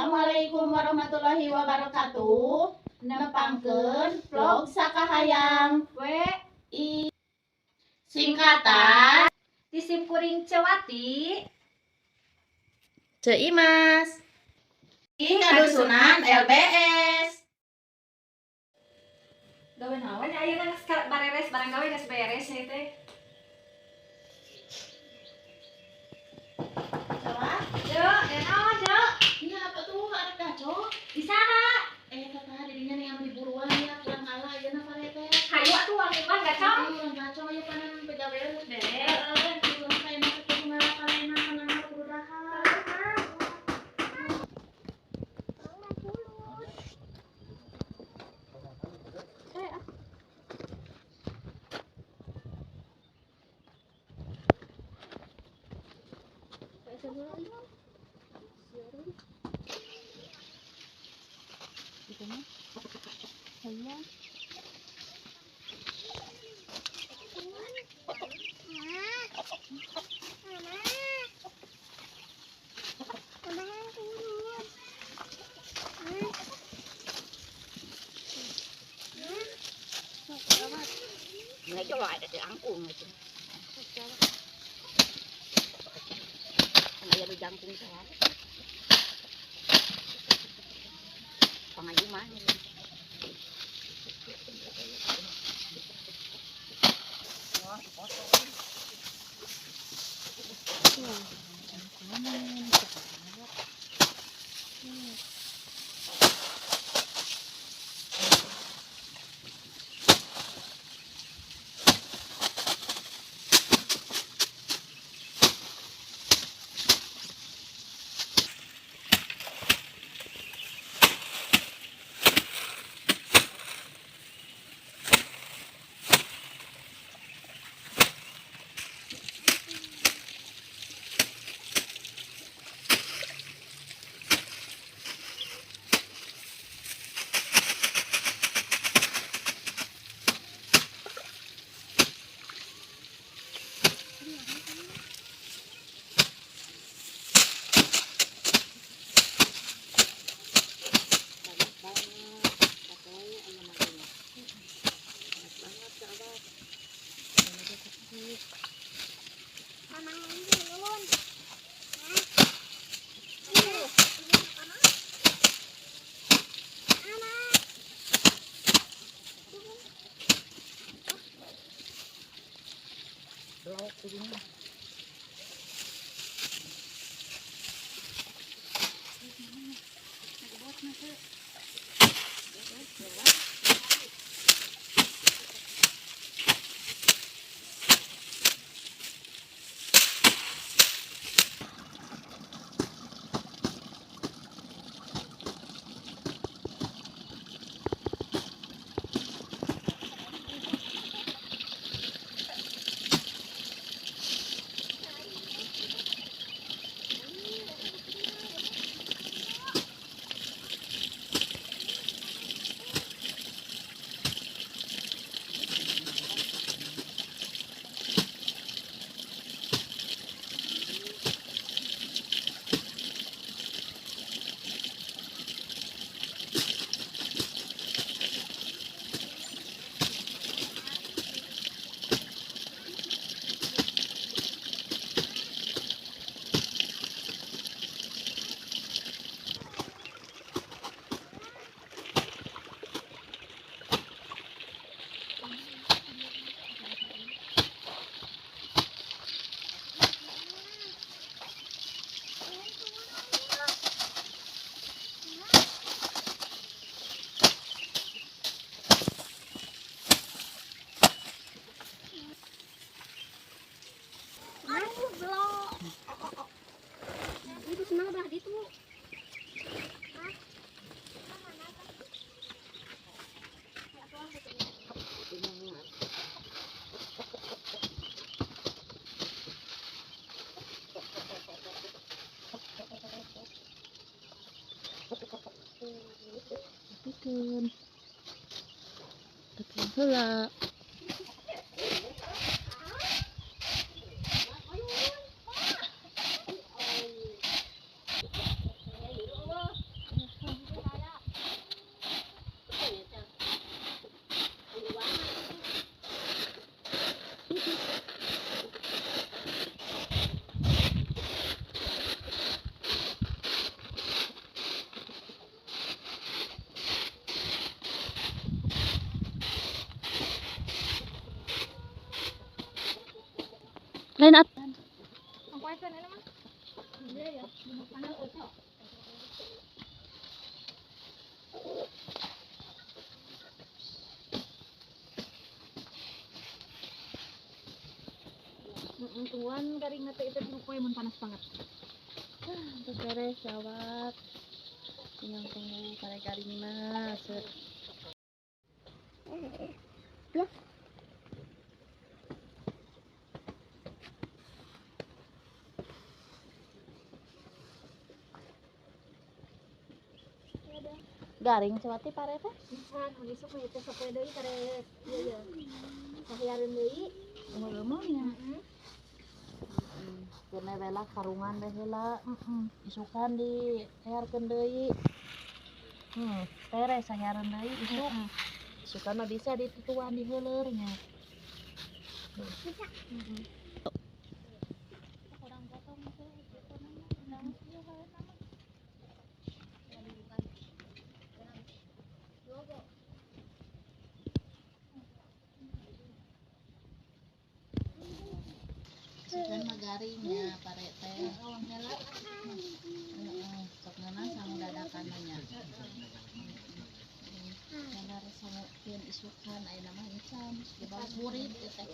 Assalamualaikum warahmatullahi wabarakatuh. Nepangkeun vlog Sakahayang W I singkatan Ti simkuring Cewati. Ceu Imas. Di Kadusunan LBS. Gawe naon ayeuna geus bareres barang gawe geus beres ieu teh. Coba. Ceu, ya naon, Ceu? Ini apa tuh arek gaco? Di saha? Tata dirinya nih yang buruan ya kurang kalah ayeuna pare teh. Hayu atuh wangi mah gacong. Urang gacong aya panan pegawean geus beres. Heeh. Urang kaena kudu ngalah kalena panan kudu dahar. Itu senang belah ditu. Pikeun. Tekan heula. Lain at. Ang kuwasan ano mah? Iya ya. Tungguan garing na teh itu poe mun panas banget. Terus beres jawab. Tinggal tunggu pare garingna. Set. Ya. Garing cewati pare teh. Misalkan mun isuk mah itu sapoe deui kare ieu ye. Sahiareun deui. Leumeung nya. Kena bela karungan teh heula. Isukan di hearkeun deui. Beres sahiareun deui isuk. Isukan mah bisa ditutuan di heuleur nya. Bisa. Kurang potong teh kitu nama. Naon ieu wae nama. Isukan mah garing nya pare teh. Heeh, sok ngeunah sangu dadakan mah nya. Benar sangukeun isukan ayeuna mah encan dibawa burit ieu teh.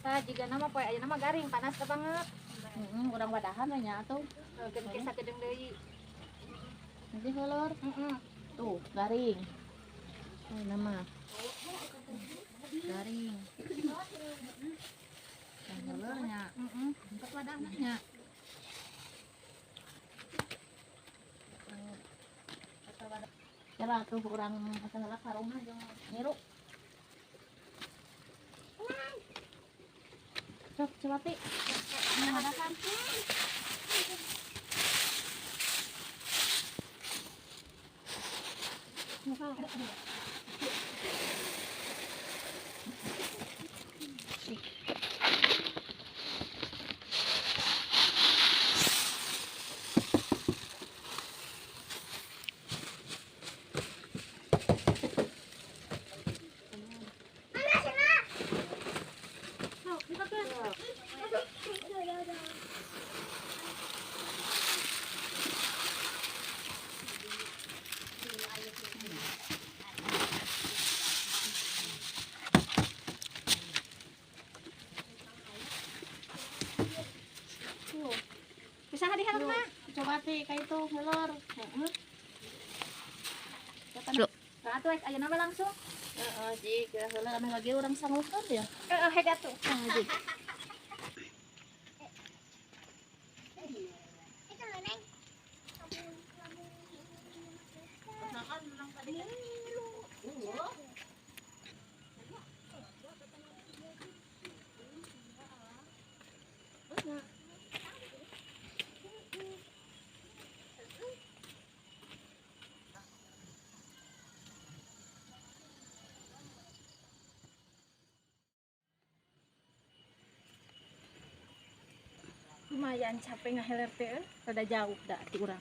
Tah jiga nama poe ayeuna mah garing panas teh banget. Heeh, urang wadahan we nya atuh. Keun ke sakedeung deui. Nanti heuleur. Heeh. Tuh, garing. Ayeuna mah. Garing. Tah heuleur nya. Heeh. Empat wadahna nya. Kira tuh urang asa heula karungna jeung nyiru. Sok cewati. Ngadakan. Bisa diharap mah. Coba teh ka itu heuleur. Heeh. Tah atuh ayeuna mah langsung. Heeh, jig heuleur ame lagi urang sangukeun ya. Heeh, hek atuh. Jig. Itu loh, Neng. Lumayan capek ngaheler teh, rada jauh da ti urang.